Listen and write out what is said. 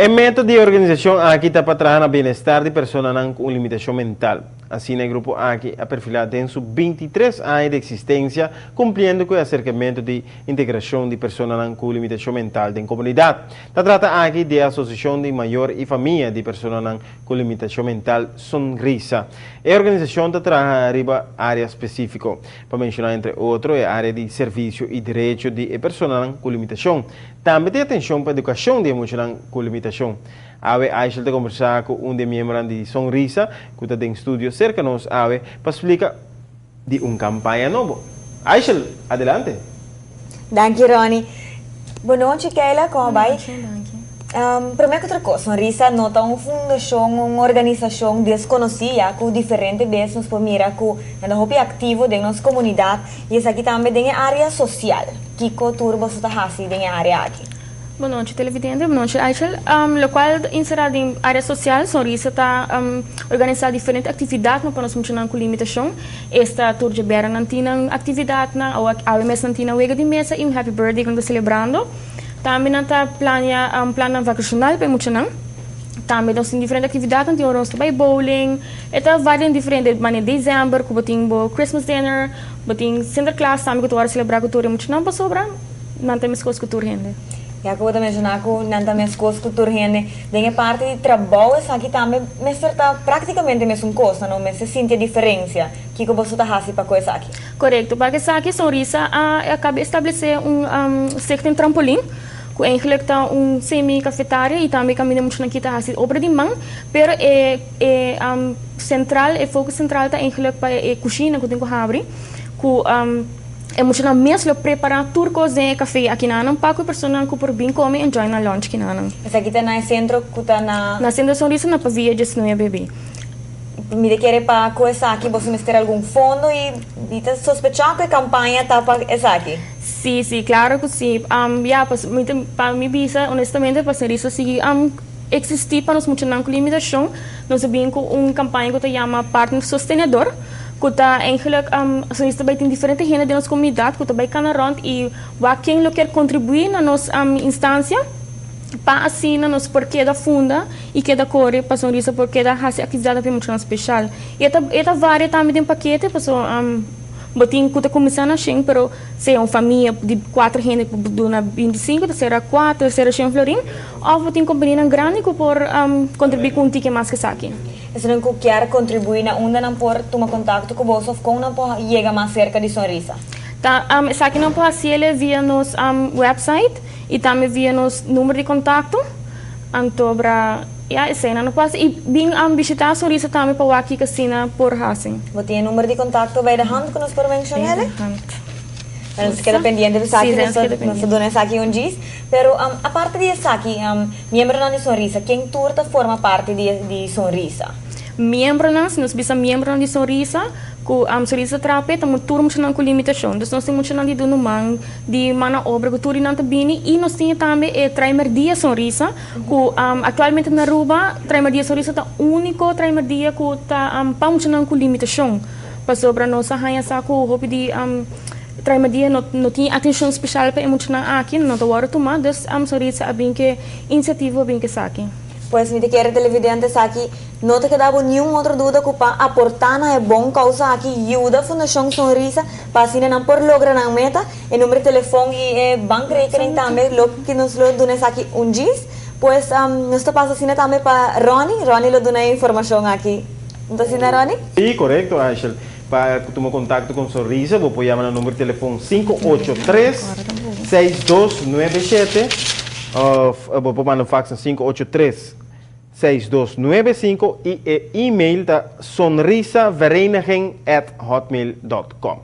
E meta di e organisashon aki ta pa traha na bienestar di personanan ku un limitashon mental. Asina e grupo aki a perfilá den su 23 aña di eksistensia, kumpliendo ku e aserkamentu di integrashon di personanan ku limitashon mental den komunidat. Ta trata aki di e Asosiashon di Mayor i Famia di Personanan ku Limitashon Mental Sonrisa. E organisashon ta traha riba área spesífiko, pa menshoná entre otro e área di servisio i derecho di e personanan ku limitashon. Tambe tin atenshon pa edukashon di e muchanan ku limitashon. Awe Aishel ta kombersá ku un di e miembronan di Sonrisa ku ta den studio serka nos awe pa splika di un kampaña nobo. Aishel, adelante! Danki Ronny. Bon nochi Keila, kon a bai? Bon nochi, danki. Promé ku tur kos, Sonrisa no ta un fundashon, un organisashon deskonosí ya ku diferente bes nos por mira ku nan ta hopi aktivo den nos komunidat i esaki tambe den e área sosial. Kiko tur boso ta hasi den e área aki? Bon nochi televidente, bon nochi Aishel. Lokual ta inserá den área sosial, Sonrisa ta organisá diferente aktividatnan pa nos muchanan ku limitashon. Esta tur djabièrnè nan tin nan aktividatnan, awe mes nan tin nan wega di mesa i un happy birthday ku nan ta selebrando. Tambe nan ta plania plannan vakashonal pa e muchanan. Tambe nos tin diferente aktividatnan, tin ora nos ta bai bowling, e ta varia den diferente manera. December ku bo tin bo Christmas dinner. Bo tin Sinterklaas tambe ku ta wòrdu selebrá ku tur e muchanan pasobra nan ta meskos ku tur hende. Ya ku bo ta menshoná ku nan ta meskos ku tur hende, den e parti di trabou esaki tambe mester ta práktikamente mesun kos, nan no mester sinti e diferensia. Kiko boso ta hasi pa ku esaki? Korekto. Pa ku esaki Sonrisa a kaba di establesé un Stichting Trampolin ku eigentlik ta un semi kafetaria i tambe kaminda muchanan ki ta hasi obra di man, pero e E sentral, e focus sentral ta eigenlijk pa e cushina cu tin cu habri, cu e muchanan mes lo prepara tur cos den e cafe akinanan pa cu e personanan cu por bin come enjoy nan lunch kinanan. Esaki ta na e centro cu ta na. Na Centro Sonrisa na Pavia 19 BB. Mi ta kere pa cu esaki boso mester algun fondo y mi ta sospecha cu e campaña ta pa esaki. Si, si, claro cu si. Ya, pues mi ta, pa mi bisa honestamente pa Sonrisa sigui. Existi pa nos muchanan cu limitacion, nos a bin cu un campaña cu ta yama Partner Sostenedor, cu ta eigenlijk nos ta bay tin diferente hende den nos comunidad cu ta bay cana rond y wak ken lo kier contribui na nos instancia pa asina nos por keda funda y keda core pa Sonrisa por keda haci actividadnan pa e muchanan special. Y e ta varia tambe den pakete pasobra bo tin cu ta cuminsa na shen pero sea un famia di cuater hende cu duna 25 ta sera cuater, sera shen florin. Of bo tin kompanianan grandi ku por kontribuí ku un tiki mas ku esaki? Esnan ku kier kontribuí na unda nan por tuma kontakto ku boso of kon nan por yega mas serka di Sonrisa? Ta esaki nan por hasiel via nos website i tambe via nos number di kontakto. Anto bra ya esei nan por hasi i bin bishitá Sonrisa tambe pa wak kiko asina por hasi. Bo tin e number di kontakto bij de hand ku nos por menshon'el? Bij de hand. Nos keda pendiente pa esaki, nos ta duna esaki un djis. Pero aparte di esaki, miembronan di Sonrisa, ken tur ta forma parti di Sonrisa? Miembronan, si nos bisa miembronan di Sonrisa, ku Sonrisa ta traha p'e, ta tur muchanan ku limitashon. Dus nos tin muchanan di duna man, di man na obra, ku tur di nan ta bini. I nos tin tambe e Traimerdia Sonrisa, ku aktualmente na Aruba, Traimerdia Sonrisa ta úniko traimerdia ku ta pa muchanan ku limitashon. Pasobra nos a haña sa ku hopi di. Traimerdia no no tin atencion special pa e muchanan aki, no ta worde tuma, dus Sonrisa a bin ke iniciativo a bin ke esaki. Pues mi ta kere televidente esaki no ta keda bo niun otro duda ku pa aporta na e bon kousa aki yuda Fundashon Sonrisa pa asina nan por logra nan meta. E number di telefon i e bankrekening tambe lo ki nos lo duna esaki un djis. Pues nos ta pasa asina tambe pa Ronnie, Ronnie lo duna e informashon aki. No ta asina Ronnie? Si, korekto Aishel. Pa tuma kontakto ku Sonrisa bo por yama na number di telefon 583-6297 òf bo por manda un faks na 583-6295 i e email ta sonrisavereniging at hotmail dot com.